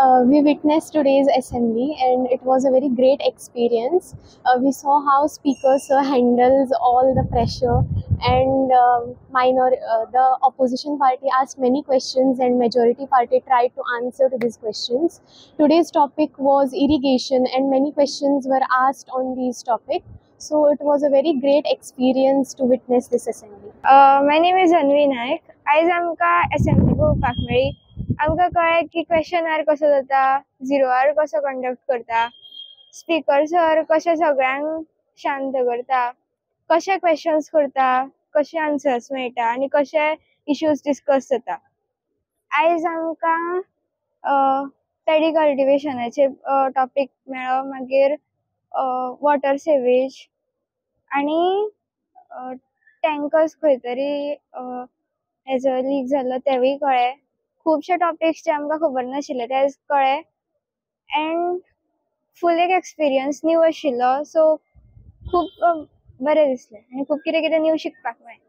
We witnessed today's assembly and it was a very great experience. We saw how Speaker sir handles all the pressure and minor the opposition party asked many questions and majority party tried to answer to these questions. Today's topic was irrigation and many questions were asked on these topic. So it was a very great experience to witness this assembly. My name is Anvi Naik. आयज आमकां assembly पळोवपाक मेळ्ळी. आमकां कळ्ळें की question our कसो जाता, zero our कसो कंडक्ट करता, स्पीकर सर कशे सगळ्यांक शांत करता, कशे क्वेश्चन्स करता, कशे आन्सर्स मेळटा आनी कशे इश्यूज डिस्कस जाता. आयज आमकां पॅडी कल्टिवेशनाचेर टॉपीक मेळ्ळो, मागीर वॉटर सेवेज आनी टँकर्स खंय तरी हेजो लीक जाल्लो तेवूय कळ्ळें. खुबशे टॉपिक्स जे आमकां खबर नाशिल्ले ते आयज कळ्ळे एंड फूल एक एक्सपिरियन्स न्यू आशिल्लो, सो खूब बरें दिसलें आनी खूब कितें कितें न्यू शिकपाक मेळ्ळें.